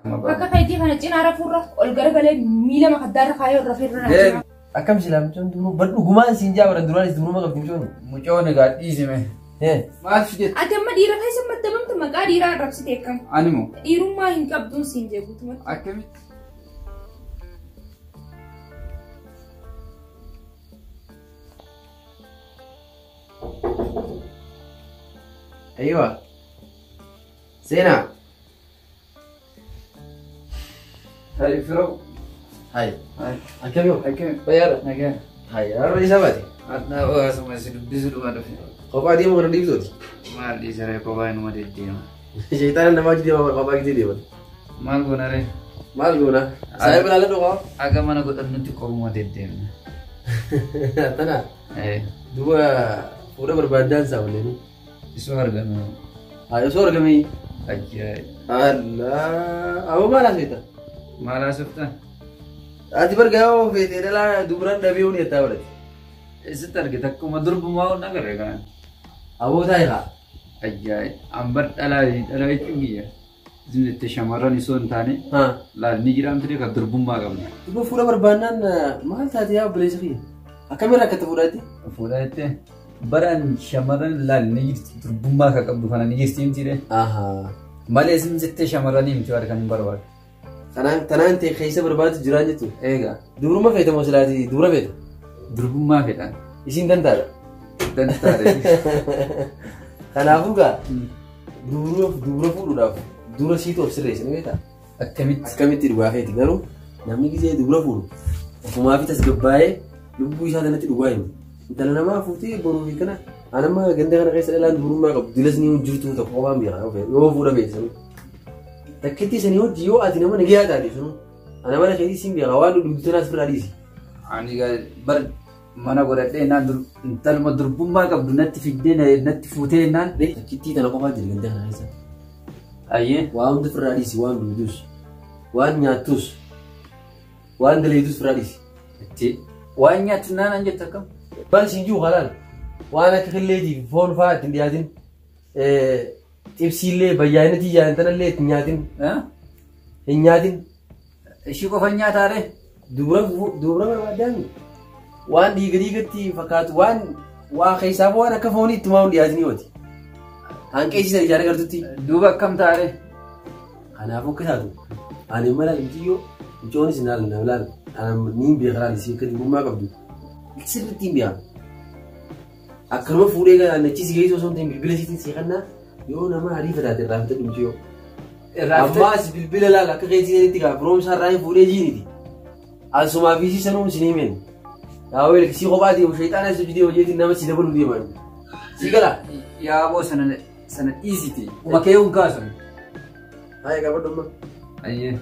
Akka keetii kana cinaa rafuurra ol garagalee miila makaddaarra kaayee rafeerra naa Deemi. Akkam silaa mucoon duruu bar dhugumaan siin jaa baran duraanis duruma qabdi mucoon. Mucoon egaa dhiisime. Hee. Maal fideet? Ati amma dhiira keessa maddabamtu maqaa dhiiraa arrabsite akkam. Ani moo? Dhiirummaa hin qabduun siin jee guutumatti. Akkamitti? Aywa. Seenaa. Hai firoo. Hai. Hai. Akkam yoo? Akkami? Fayyaadha. Nagaa. Hai. Har'a isa baate. Adnaa ho'aasuma si dubbisu dhuma dhufe. Kophaa deemu kana dhiibtooti. Maal dhiisaree kophaa inuma deddeema. Shayitaana namaa hojii deema kophaa gidee deeman. Maal goona ree? Maal goona? Saayiba ilaalan dhugaa. Aga mana godhannutti kophuma deddeemna. Tana Eh, duuba fuudha barbaaddaan isaa waliin. Isoo argame. Haa osoo argame. Ajaa'iba. Allah. Amma maal haasofta? Maal haasofta? Ati bargaa yoo feetee dhalaa dubaraan dhabee hundi jettaa godhate. Eessatti argite akkuma durbumaa ol agarre kana. Aboo taa'e haa. Ajaa'iba. Ambar dhalaa dhalaa jechuun kiyya. Isin jettee shamarran isoo hin taane Haa. laal ni jiraamtu kan durbummaa qabna. Duuba fuudha barbaannaan maal taate yaa obboleessa kiyya? Akkamiin rakkate fuudhaatti? Fuudhaa jettee baraan shamarran laal ni jirti durbummaa kan qabdu kana ni jirti miti ree. Ahaa. Malee isin jettee shamarranii miti waan kan hin barbaadu. Tanaan tanaan ta'e keessa barbaadu jiraan jechuudha. Eegaa Dubruma feeta moo silaati dubra feeta? durbummaa fedhan. Isiin dantaadha. Dantaadha. Kanaafuu gaa dubra dubra fuudhuudhaaf dura siitu of sirreessa ni beektaa? Akkamitti? Akkamitti dhugaa feeti garuu namni gisee dubra fuudhu ofumaa fi tasgabbaa'ee lubbuu isaa sanatti dhugaa himu. Intala namaa fuutee boruu fi kana anamma ganda kana keessa dhalaan dubrummaa qabdu dilas ni jirtu tokko qofaan beeka yoo fuudha feete sanuu. Takkitti sanii hojii yoo ati nama nagayaa taate sanuu ana mana keetii siin beeka waan dhugdu tanaas biraa dhiisi. Ani gaa bar mana godhadhee naan intaluma durbummaa qabdu natti fiddee natti fuutee naan. Takkittii tana qofaa jira ganda kana keessa. Ayyee. Waa hunda firraa dhiisi waan dhugdus waan nyaattus waan daleetus firraa dhiisi. Itti waan nyaattu naan an jettu akkam? Bal siin jiru halaal waan akka qilleetiif foon fa'aa ittiin dhiyaatin xibsiillee bayyaanatii jaalantanallee ittiin nyaatin hin nyaatin. Ishii qofa nyaataare? Dubra dubra barbaaddaami waan dhiiga dhiigatti fakkaatu waan waa keessaaf waan akka foonii itti maa hin dhiyaatin yooti. Hanqeessisan ijaan agartutti. Duuba akkam taare? Kanaafuu akka taatu ani mala muciyyoo mucoonis hin haalan na ilaala ani niin beeka laal isii akka dubrummaa qabdu sirriitti hin beeka. Akkanuma fuudhee gara achi si geessu osoo hin ta'in bilbila isiitiin si kannaa yoo nama hariifa taate irraa fitadhu muciyyoo. Irraa fitadhu. Ammaas bilbila laal akka keetii sanitti gaa firoomsaa irraa hin fuudhee jiiniti. Asumaa fi isii sanuu isin himeen. Yaa weel si kophaa deemu shayxaana si hojii hojiitiin nama si dabaluu deema. Si gala. Yaaboo sana sana dhiisiti. Uma kee hin kaasu. Haaya qabadhu amma. Ayyee.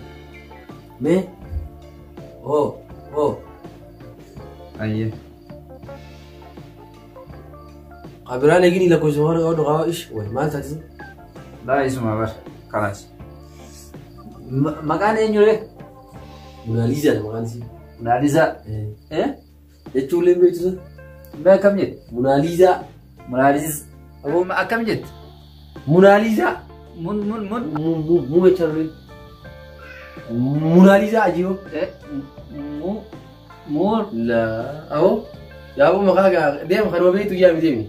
Mee. Hoo hoo. Ayyee. Qabiraan eegini lakkoofsa waan qabadhu qaba ish way maal taatisi? Laa isuma bar kalaas. Maqaan eenyu ree? Munaaliizaadha maqaan isii. Munaaliizaa. Eh? Jechuun illee beektu sun. Mee akkam jette? Munaaliizaa. Munaaliiz. Akkam jette? Munaaliizaa. Mun mun mun. Mu mu mu jechaa ture. Munaaliizaa ajiiboo. Eh? Mu mu. Laa awoo. Yaaboo maqaa gaa deema kanuma beektu yaa deemi.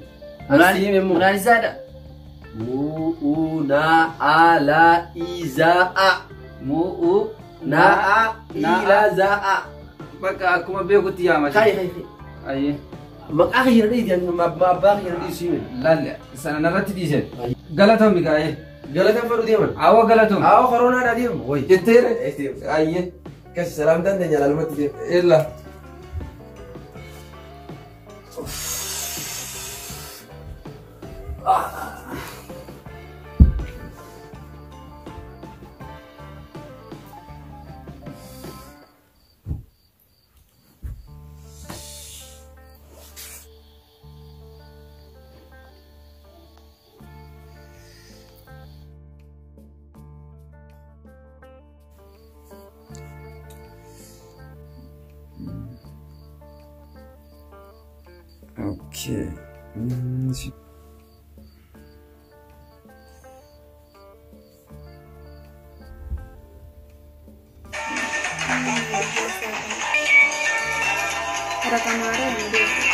Munaaliizaadha. Mu u na a la i za a. Mu u Na a i la za a. Bakka akkuma beekutti yaama. Kai kai kai. Ayyee. Maqaa kiyya na dhiisi abbaa kiyya na dhiisi hime. Laalle sana narratti dhiise. Galatoomi gaa'ee. Galatan fadhu deeman. Awwa galatoomi. Awwa koronaadhaa deema. Wayi. Jetteere. Ayyee. Kasi salaamtaan teenya laalumatti deema. Illa. Okay. Rakamaara hin beeku.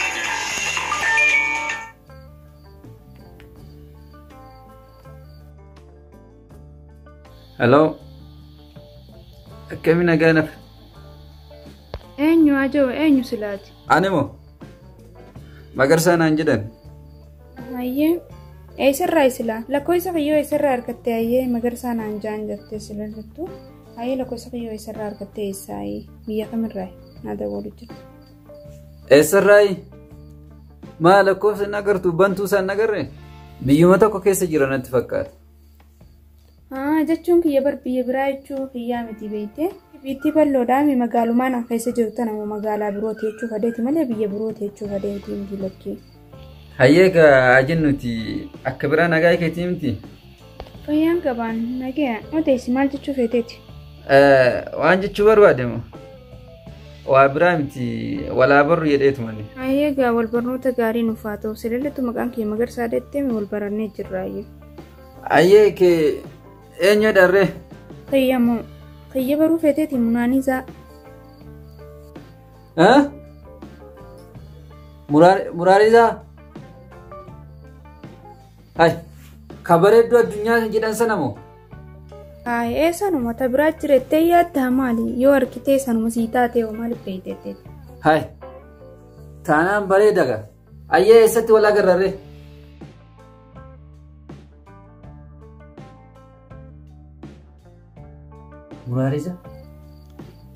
Hello. Akkami nagaa nafa? Eenyu ajoo eenyu silaati? Ani moo? Magarsaa naan jedhan. Hayyee eessarraa silaa? Lakkoofsa kiyyoo eessarraa argatte hayyee magarsaa naan jaan jettee sila jettu. Hayyee lakkoofsa kiyyoo eessarraa argatte eessaa biyya kamirraa naa dawwalu jirtu. Eessarraayi? Maa lakkoofsa hin agartu bantuu isaan hin agarre? Biyyuma tokko keessa jira natti fakkaata. Haa jechuun kiyya bar biyya biraa jechuu kiyyaa miti beekte. Biitti bal'oodhaa magaalumaan an keessa jiru tana magaalaa birooti jechuu fadeeti malee biyya birooti jechuu fadeeti miti lakkee. Hayyee gaa jennuti akka biraa nagaa keetii miti. Fayyaan qabaan nagaya odeessi maal jechuu feeteeti? Waan jechuu barbaade moo? Waa biraa miti walaa barru jedheetu malee. Hayyee gaa wal barnoota gaarii nuuf haa ta'u silaletu maqaan kee magarsaa deettee wal barannee jirra hayyee. Hayyee kee eenyu dharree? Kiyya moo kiyya baruu feeteeti munaanisaa. Muraarisaa? Hai, ka bareedduu addunyaa jedhan sana moo? Haayee sanuma ta biraa jirettee yaaddaa maali yoo harkitee sanuma sii taate hoo maaliif beeytettee? Hai, taanaan bareeda gaa. Ayyee eessatti wal agarrarree? Muraarisa?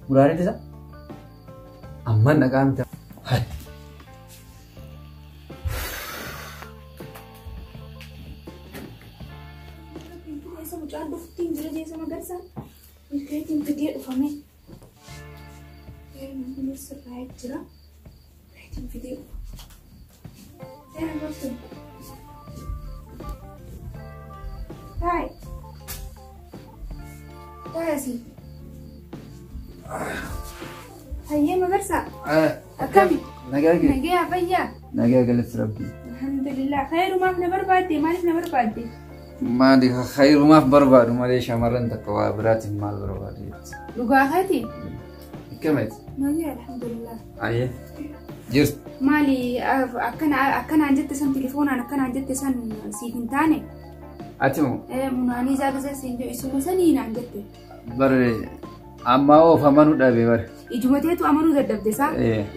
Muraarisa? Amman dhaqaa miti. Hai. Keessa mucaan dhuftiin jira jeessa magarsaan milkeetiin fidee dhufame. Inni sirraa jira. Milkeetiin fidee dhufa. Seera gortu. Taa'e. Taa'e asii. Hayyee magarsaa. Akkami? Nagaa kee? Nagayaa fayyaa? Nagaa galatti rabbi. Alhamdulillah. Khayrumaaf na barbaadde maaliif na barbaadde? Maali khayrumaaf barbaadu malee shamarran takka waa biraatiin maal barbaadu jetti. Dhugaa keeti? Akkamitti? Nagaa alhamdulillah. Ayyee. Jirtu. Maali akkanaan jette san telefoonaan akkanaan jette san siif hin taane? Ati moo? Munaanii isaa keessa siin jedhu isuma sanii naan jette. Bare ammaa oof amanuu dhabe bare. Ijuma teetu amanuu dadhabde isaa?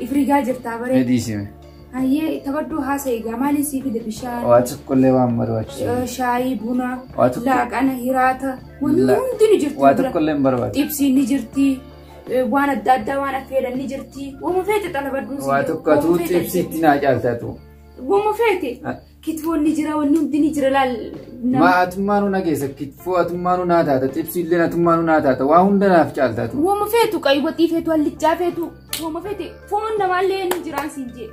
Ifrigaa jirtaa bare. Fedhiisime. Hayyee taphadhuu haasa egaa maaliin sii fide bishaan? Waa tokkollee waan barbaachisu. Shaayii, buna, Waa tokko- laaqana, hiraata wanti hundi ni jirti. Waa tokkollee hin barbaadu. Xibsiin ni jirti. Waan adda addaa waan affeelan ni jirti. Wama feete xalabadhuu Waa tokko atuu xibsiitti naa caaltaatu. Wama feete. Kitfoon ni jira wanni hundi ni jira laal. Maa atummaanuu na keessa kitfoo atummaanuu naa taata xibsiillee atummaanuu naa taata waa hunda naaf caaltaatu. Wama feetu qaywaxii feetu hallichaa feetu wama feete foon namaallee ni jiraan siin jee.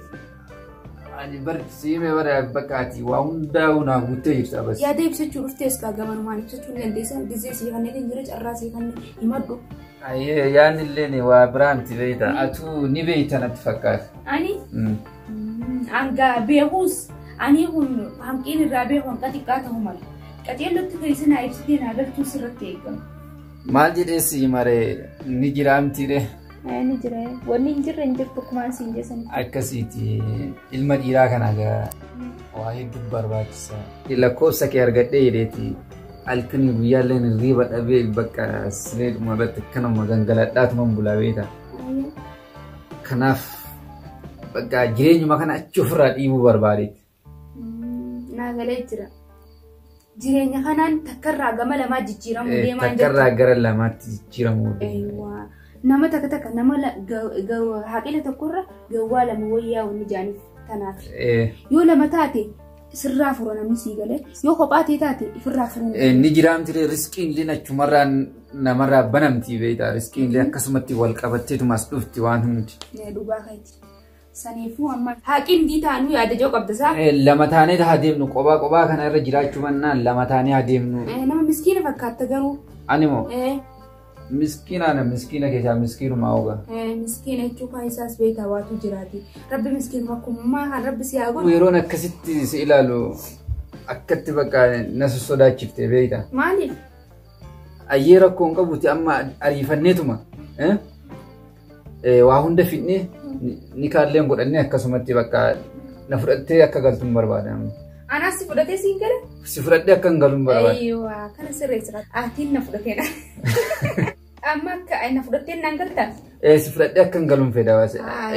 Ani bar siime bara bakka ati waa hundaa naa guuttee jirta bas. Yaada ibsachuu dhuftees kaa gamanumaan ibsachuu ni dandeessa. Gizee sii kanneen hin jira carraa sii kanneen himadhu. Ayyee yaadni illee waa biraa miti beeyta. Atuu ni beeyta natti fakkaata. Ani hanga beekuus ani kun hanqiin irraa beeku hanqa xiqqaa ta'uu mala. Qajeellotti keessa naa ibsitee naa galchuu sirratti eegama. Maal jedhee si maree ni jira mitiidhe. Ni jira. Wanni hin jirre hin jirtu akkumaan siin jeessan. Akkasiiti ilma dhiiraa kana egaa waa hedduu barbaachisa. Lakkoofsa kee argadhee jedheeti halkanii guyyaallee hirriiba dhabee bakka sireedhuma irratti akkanuma gangaladhaatuma bulaa beekta. Kanaaf bakka jireenyuma kana achi ofirraa dhiibuu barbaadeeti. Naa galee jira. Jireenya kanaan takkarraa gama lamaa jijjiiramuu deemaa hin jirtu. Takkarraa gara lamaatti jijjiiramuu deema. Nama takka takka nama haqila tokkorra gawwaa lama wayyaa wanni jaaniif tanaaf. Yoo lama taate sirraa fura namni sii galee yoo kophaa ta'e taate ifirraa furuu. Ni jiraamti riskiin illee achumarraa namarraa banamti beektaa riskiin illee akkasumatti wal qabatteetumas dhufti waan hundi. Dhugaa keeti. Saniifuu amma haqin dii taanuu yaada joo qabda isaa. Lama taanee haa deemnu qophaa qophaa kana irra jiraachuu mannaan lama taanee haa deemnu. Nama miskiina fakkaatta garuu. Ani moo? Miskiina na miskiina keessaa miskiinumaa ogaa. Miskiina jechuun kan isaas beekaa waatu jiraati. Rabbi miskiinuma kummaa kan rabbi si haa godhu. Yeroon akkasitti si ilaalu akkatti bakka na sossodaachifte beektaa. Maaliif? Ayyee rakkoo hin qabuuti amma ariifanneetuma. Waa hunda fidnee ni kaalleen godhannee akkasumatti bakka na fudhattee akka galtu hin barbaada. Anaas si fudhatee siin gala? Si fudhadhee akka hin galu hin barbaada. Ayyoo kana sirreessa. Atiin na fudhatee na. Amma akka na fudhattee naan galtaa? Si fudhadhee akka hin galu hin fedha.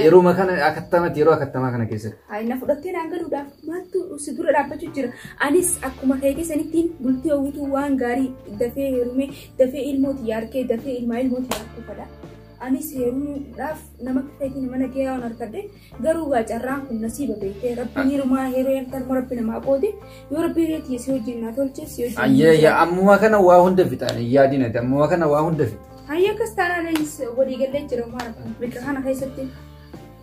Yeroo kana akattamatti yeroo akattamaa kana keessatti. Na fudhattee naan galuudhaaf maaltu si dura dhaabbachuu jira? Anis akkuma keetii sanittiin bultii hawwituu waan gaarii dafee heerumee dafee ilmooti yaarkee dafee ilmaa ilmooti yaarkuu fedha. Anis heerumuudhaaf nama keetii nama nagee waan argadhe garuu carraan kun nasiiba beektee rabbiin heerumaa yeroo yartan rabbi namaa qoode yoo rabbi reetii si wajjin naa tolche si wajjin. Ayyee ammuma kana waa hunda fixaan yaadinati ammuma kana waa hunda fixa. Hayyee akkas taanaan anis waliigallee jira maal bakka kana keessatti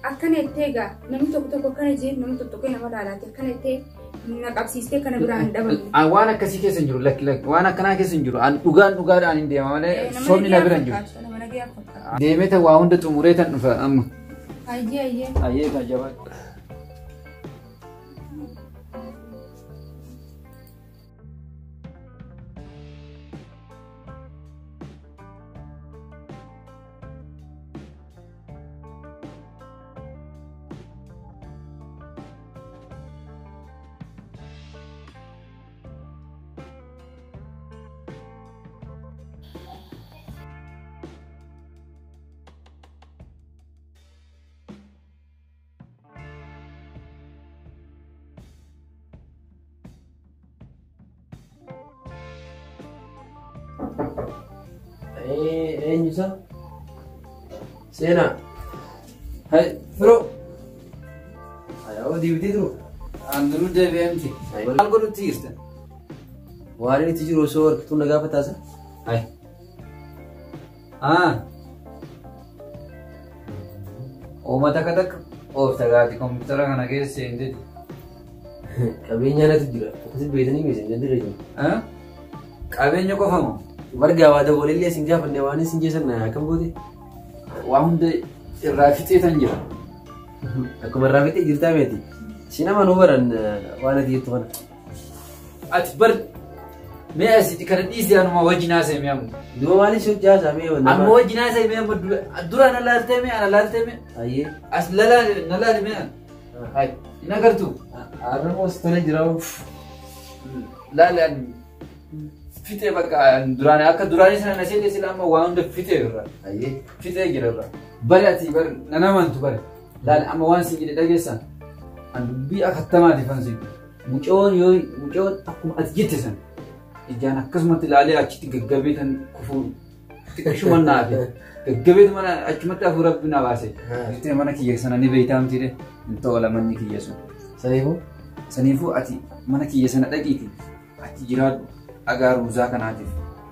akkana jettee egaa namni tokko tokko akkana jee namni tokko tokko nama laalaate akkana jettee na qabsiistee kana biraan hin dhabamne. Waan akkasii keessa hin jiru lakki lakki waan akkanaa keessa hin jiru dhugaan dhugaadhaan hin deema malee sobni na bira hin jiru. Nama nagayaa fakkaata. Deemee tan waa hunda xumuree tan dhufa amma. Hayyee hayyee. Hayyee kan jabaa. Eenyu isa? Seenaa. Hai, firoo. Ayoo deebitee jiru. Anduruu deebi'eemti. Maal godhutti jirta? Waan inni itti jiru osoo harkituun na gaafataasa. Hai. Ooma takka takka oofta gaati kompiitara kana keessa seenteti. Qabeenya natu jira. Akkasitti beektanii miisan jandii jiru. Qabeenya qofa moo? Margaa waa dabalillee isin gaafanne waan isin jeessan akkam goote? Waa hunda irraa fixee tan jira. Akkuma irraa fixee jirtaa meeti. Si nama nu baran waan ati jettu kana. Ati bar mee asitti kana dhiisee anuma wajjin haasa'e mee amma. Duuba maaliif si hojii haasaa mee Amma wajjin haasa'e mee amma dura na laaltee mee ana laaltee mee. Ayyee. As na laali mee. Hai hin agartuu? Har'a si tolee jira. Laali ani fixee bakka duraan akka duraanii sana na seete sila amma waa hunda fixee irra. Ayyee. Fixee jira irra. Bari ati bari na namantu bari. Laali amma waan si jedhe dhageessan. An dubbii akattamaatiif an si mucoon yoo mucoon akkuma ati jette san ijaan akkasumatti ilaalee achitti gaggabee tan kufuu xiqqishuma naafe gaggabeetu mana achumatti hafuura rabbi na baase. Jettee mana kiyya sana ni beektaa miti hin tola manni kiyya sun. Saniifuu? Saniifuu ati mana kiyya sana dhaqiiti ati jiraadhu dhagaa ruuzaa kanaatiif.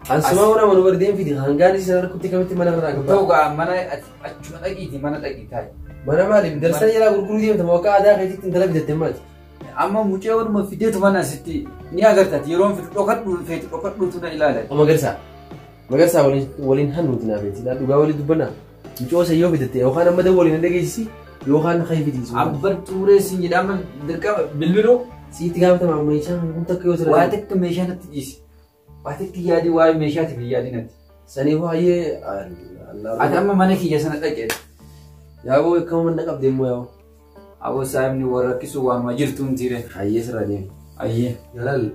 Ansuma mana mana bardeen fidi hangaan isa harkutti kamitti mana irraa gabbaa. Ta'u gaa mana ati achuma dhaqiiti mana dhaqii taa'i. Mana maaliif darsana jalaa gurguruu deemta moo akka aadaa keetitti intala bitatte maati? Amma mucee waluma fideetu mana asitti ni agartaati yeroon fidu dhokadhu feetu dhokadhuutu na ilaala. Magarsaa. Magarsaa waliin hannuuti naa feeti. Dhugaa waliin dubbannaa. Mucoo isa yoo bitatte yookaan amma dawoo waliin dhageessisi yookaan kan fitiisu. Abban xumuree siin jedha amma dirqama bilbiluu. Siitti gaafatama meeshaan kun takka yoo sirra. Waa takka meeshaa natti dhiisi. Waa takka yaadii waa'ee meeshaatiif hin yaadin ati. Saniif baay'ee. Ati amma mana kiyya sana dhaqee. Yaaboo akkama manna qabdee immoo yaaboo. Aboo saayimni warra rakkisuu waanuma jirtu hin tiire. Hayyee sirra deemi. Hayyee. Yalaal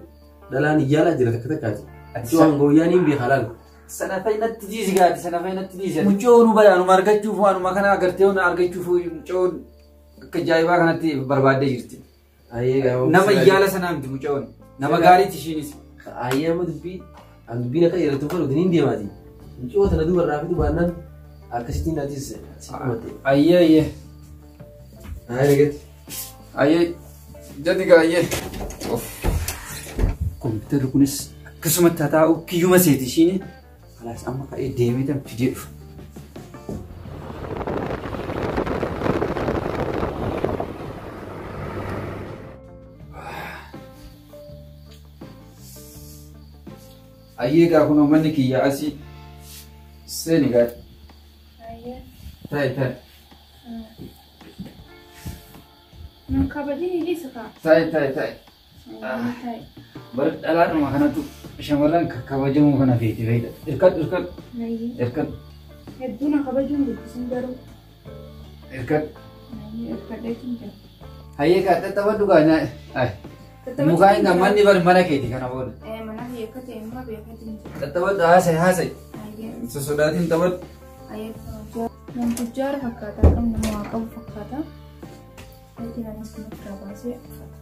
dhalaan iyyaalaa jira takka takkaati. Ati waan gooyyaan hin beeka laal. Sana fa'i natti dhiisi gaati sana fa'i natti dhiisi. Mucoo nu bari anuma argachuuf waanuma kana agartee nu argachuuf mucoon akka ajaa'ibaa kanatti barbaaddee jirti. Hayyee gaafama. Nama iyyaala sanaa miti mucoon. Nama gaariitti ishiinis. Hayyee amma dubbii an dubbiin akka dheeratu fadhu diniin deemaati. Mucoo tana duuba irraa fidu baannaan akkasittiin atis si dhumatte. Hayyee hayyee. Hayyee nagatti. Hayyee jadi gaa hayyee. Kompiitarri kunis akkasumatti haa taa'u kiyyuma seeti ishiin. Kalaas amma ka'ee deemee tan fidee dhufa. Ayyee gaa kunoo manni kiyya asii seeni gaa. Ayyee. Ta'i ta'i. Nan kabajin ilisa kaa. Ta'i ta'i ta'i. Bara dhalaadhuma kanatu shamarran kabajamuu kana feeti fayyada. Irkadhu irkadhu. Ayyee. Irkadhu. Hedduu na kabajuun guddisin garuu. Hirkadhu. Hirkadheetu jira. Hayyee kaa tattaphadhu gaa nyaa. Mukaan hin manni bar mana keeti kana booda. Mana kiyya akka ta'e immoo beekatiin jira. Tattaphadhu haasa'i haasa'i. Sosodaatiin taphadhu. Namtujjaara fakkaata akkam nama waa qabu fakkaata. Achi anis ofirraa baasee uffata.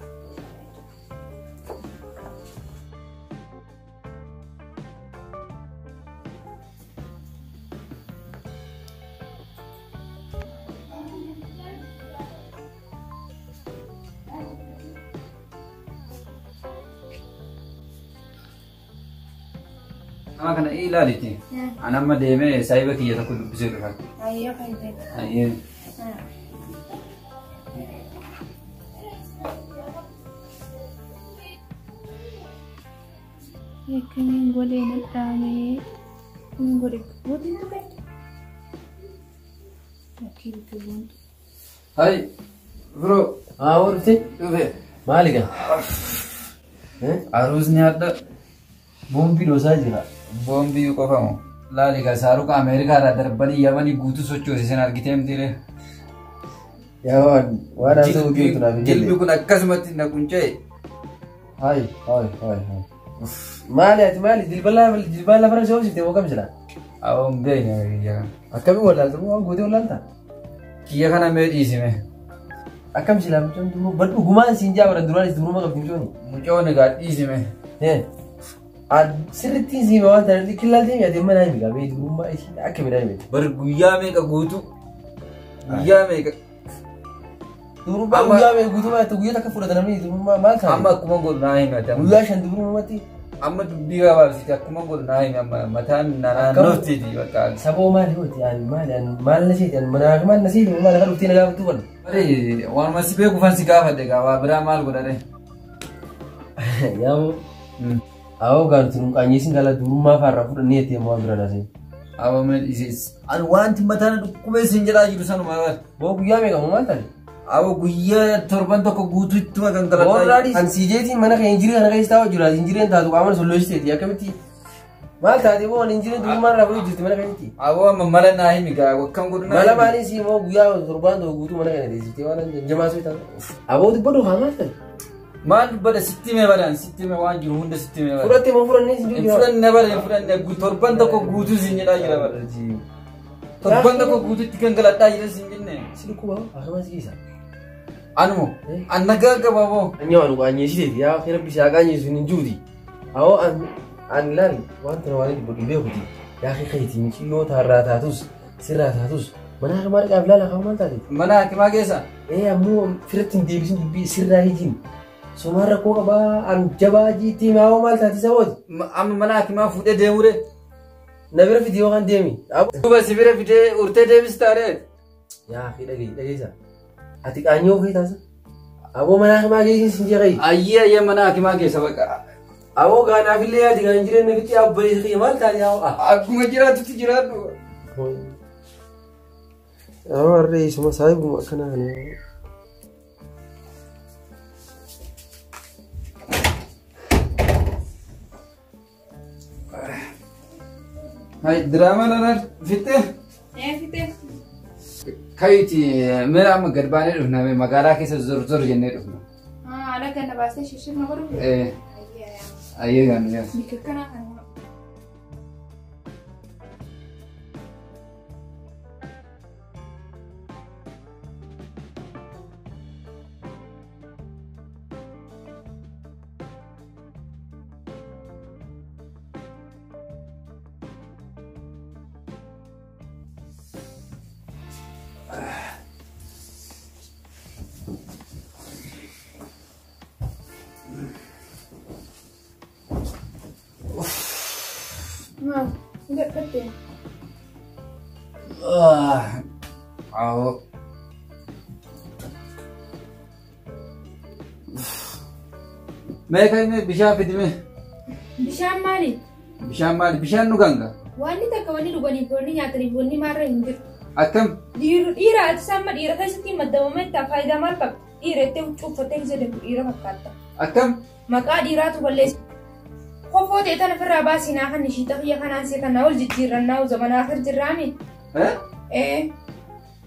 Nama kana ilaaliti. Ani amma deemee saayiba kiyya tokko dubbisee dhufa. Ayyee fayyadee. Hayyee. Akkamiin godhee nadhaamee akkamiin godhe gootiin tuqe. Lakkii biqiltuun. Hay bro. Haa dhufte? Dhufe. Maali gaa? Aruusni hadha. Boombii dhoosaa jira. Boombii qofamu. Laali gaa saaruqa Ameerikaa irraa darbanii Yamanii guutuu sochoose sen argitee mitiiree. Yaa waan waan haasa'u deemtu naaf hin Jilbi jelle. kun akkasumatti na qunca'e. Hai hai hai hai. Maali ati maali jilbaa lafarra si oomishite moo kam jira? Awwa hin beekne kiyya kana. Akkamiin wallaalta moo waan gootee wallaalta? Kiyya kana mee dhiisime. Akkam silaa mucoon duruu bar dhugumaan siin jaa baran duraanis duruma qabdi mucooni. Mucoon egaa dhiisime. Sirrittiin siima waan ta'eef killaaltee mi'aate mana himi qabee durummaa ishii akka midhaan hime. Bar guyyaa meeqa guutuu? Guyyaa meeqa? Durummaa guyyaa meeqa guutuu maal guyyaa takka fudhata namni durummaa maal ta'a? Amma akkuma godhu naa himi ati amma. Guyyaa shan durummaatti. Amma dubbii gabaabsite akkuma godhu naa himi amma mataan naannoftiiti bakka. Saboo maali hooti ani maali ani maal na seeti ani manaa maal na seeti maal akka dhuftee na gaafattuu kana. Bari waanuma si beekuufan si gaafadhe gaa waa biraa maal godhare? Yaa'u. Awoo gaantu nu qaanyeessin gala durummaa faarraa fudhannee jettee waan bira naasee. Awoo mee dhiisis. Ani wanti mataan dhukkubee siin jedhaa jiru sanuma bara. Boo guyyaa meeqa moo maal taate? Awoo guyyaa torban tokko guutuu ittuma gangaladhaa. Warraadhi an siijeetiin mana kee injiree kana keessa taa'u jira injireen taatu qaama solloositeeti akkamitti maal taate boo ani injireen durummaa irraa fudhuu jirti mana keessatti. Awoo amma mala naa himi gaa akkam godhu naa Mala maaliin sii moo guyyaa torbaan tokko guutuu mana kana teessitee waan jamaa soo taatu. Aboo dubbadhu haa maal taate? Maal dubbadha sitti hime baraan sitti hime waan jiru hunda sitti hime bara. Fudhattee moo fudhannee siin Hin fudhanne bara hin fudhanne torban tokko guutuu siin jedhaa jira bara. Torban tokko guutuutti gangaladhaa jira siin jenne. Si dhukkuba akkasumas keessa. Anuma an nagaa qaba boo. Anya waan qaanyeessiteeti yaa rabbi isaa qaanyeessu hin jiruuti. Awoo an ilaali waan tana waan dubbadhu beekuti. Yaa keeti michiyyoo taarraa taatus sirraa taatus mana hakimaa dhaqaaf ilaala kan maal taate? Mana hakimaa keessa? Ee ammoo firatti hin deebisin dubbii sirraa hijiin. Somaan rakkoo qabaa an jabaa jiitti maawoo maal taate sabooti? Amma mana hakimaa fuudhee deemure. Na bira fidee yookaan deemi. Duuba si bira fidee urtee deebistaa ree? Yaa fi dhagahi dhageessa. Ati qaanyoo ofii taasa. Aboo mana hakimaa geessin sin jeqee. Ayyee ayyee mana hakimaa keessa baqa. Aboo gaanaaf illee yaadi kan jireenya fitti abbalee kiyya maal taate yaa Akkuma jiraatutti jiraadhu. Aboo harree isuma saayibuma akkanaa kana. Hai diraamaa nana fittee? Ee fittee. Kayti mira amma gad baanee dhufna magaalaa keessa zor zor jennee dhufna. Haala ganna baasee shishir na godhu. Ee. Ayyee gaanu yaa. Bikka kanaa kana. Maal? Dadhabde. Awoo. Mee kan bishaan fidime. Bishaan maali? Bishaan maali? Bishaan dhugan gaa? Wanni takka wanni dhuganiif wanni nyaataniif wanni maarra hin jiru. Akkam? Dhiira ati samma dhiira keessatti maddamamee itti faayidaa maal qabdi? Dhiira itti huccuu uffattee keessa deemtu dhiira fakkaatta. Akkam? Maqaa dhiiraatu balleessa. Kofoo ta'e tana ofirraa baasii naa kan ishii xafiya kanaan see kanaa ol jijjiirrannaa zamanaa akhir jirraami. Eh? Ee.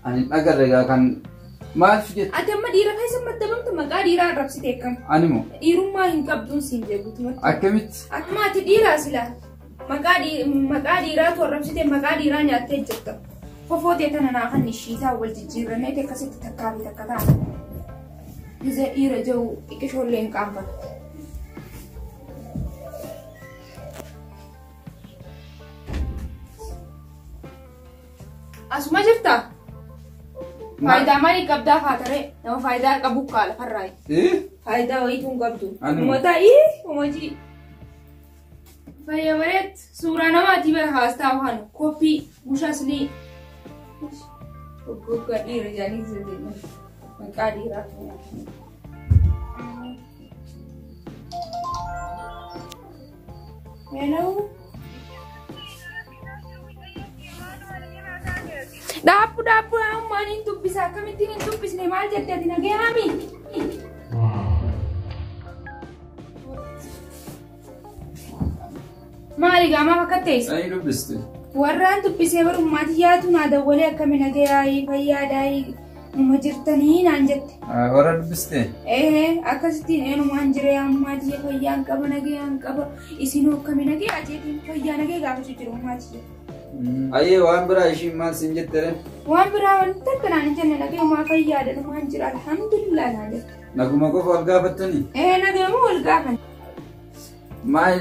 Ani dhagarre gaa kan maal jette? Ati amma dhiira keessa maddabamtu maqaa dhiiraa arrabsite akkam? Ani moo? Dhiirummaa hin qabduun siin jedhu. Akkamitti? Akkuma ati dhiiraa sila maqaa dhiiraatu arrabsite maqaa dhiiraa nyaattee jirta. Fofootee tana naa kan ishiitaa wal jijjiirannee akkasitti takkaa fi takka ta'a. Gizee dhiira jiru xiqqishoollee hin qaanfatu. Asuma jirtaa? Faayidaa maalii qabdaa faataree nama faayidaa qabu kaala farraayi. Faayidaa wayituu hin qabdu. Uummata uummatii. Fayya bareet suuraa namaatii bara haastaa waan koppii bushaasnii. Goggogaa dhiira jedhanii jedhanii maqaa dhiiraa. Hello. Dhaabbu dhaabbu ammaan hin dubbisa akkamittiin hin dubbisne maal jette ati nagee haami? Maali gaamaa akka teesse? Ani dubbiste. Warraan dubbisee barummaatti yaatu naa dawwalee akkami nagee haayii fayyaadhaayii numa jirtanii naan jette. Warra dubbiste? Ee akkasittiin eenyumaan jiree ammaa tiyya fayyaan qaba nagee qaba isinuu akkami nagee ajeetiin fayyaa nagee gaafachuu jiru ammaa tiyya. Ayyee waan biraa ishiin maal siin jette? Waan biraa wanti akka naan hin jenne nagee maa fayyaadha numaan jira alhamdulillah naan jette. Naguma qofa wal gaafattanii? Ee nagee wal gaafan. Maal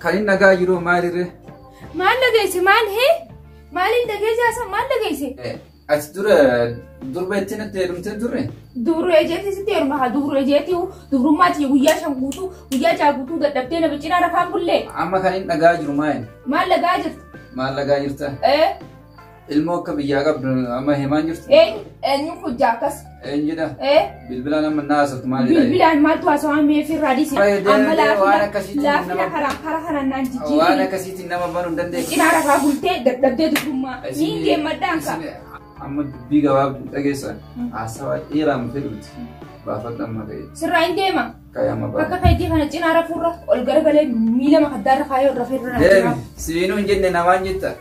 kan inni nagaa jiru maalirree? Maal dhageesse maal hee? Maaliin dhageesse haasa maal dhageesse? Ati dura durba ittiin itti heerumtee turre? Dubru ejeeti sitti heeruma haa dubru ejeeti dubrummaati guyyaa 5 guutuu guyyaa 6 guutuu dadhabdee nama cinaa rafaan bullee. Amma kan inni dhagaa jiru maali? Maal dhagaa jirtu? Maal dhagaa jirta? Ilmoo akka biyyaa qabdu amma himaan jirtu? Eenyu hojjaa akkas? Eenyu jedha? Bilbilaan amma naasatu maal jedha? Bilbilaan maaltu haasawaa meefii irraa dhiise? Amma laafina karaa kanaan naan jijjiirri. Waan akkasiitiin nama banuu hin dandeessu. Cinaa rafaa bultee dadhabdee dubrummaa. Niin geemmadhaan ka. Amma dubbii gabaabduu dhageessan haasawaa dheeraan fedhuuti baafadhu amma ka'e. Sirraa hin deema. Kaayama ba'a. Bakka keetii kana cinaa rafuurra ol garagalee miila makaddaarra kaayee irra feerra. Deemi sibiinuu hin jenne namaan jetta.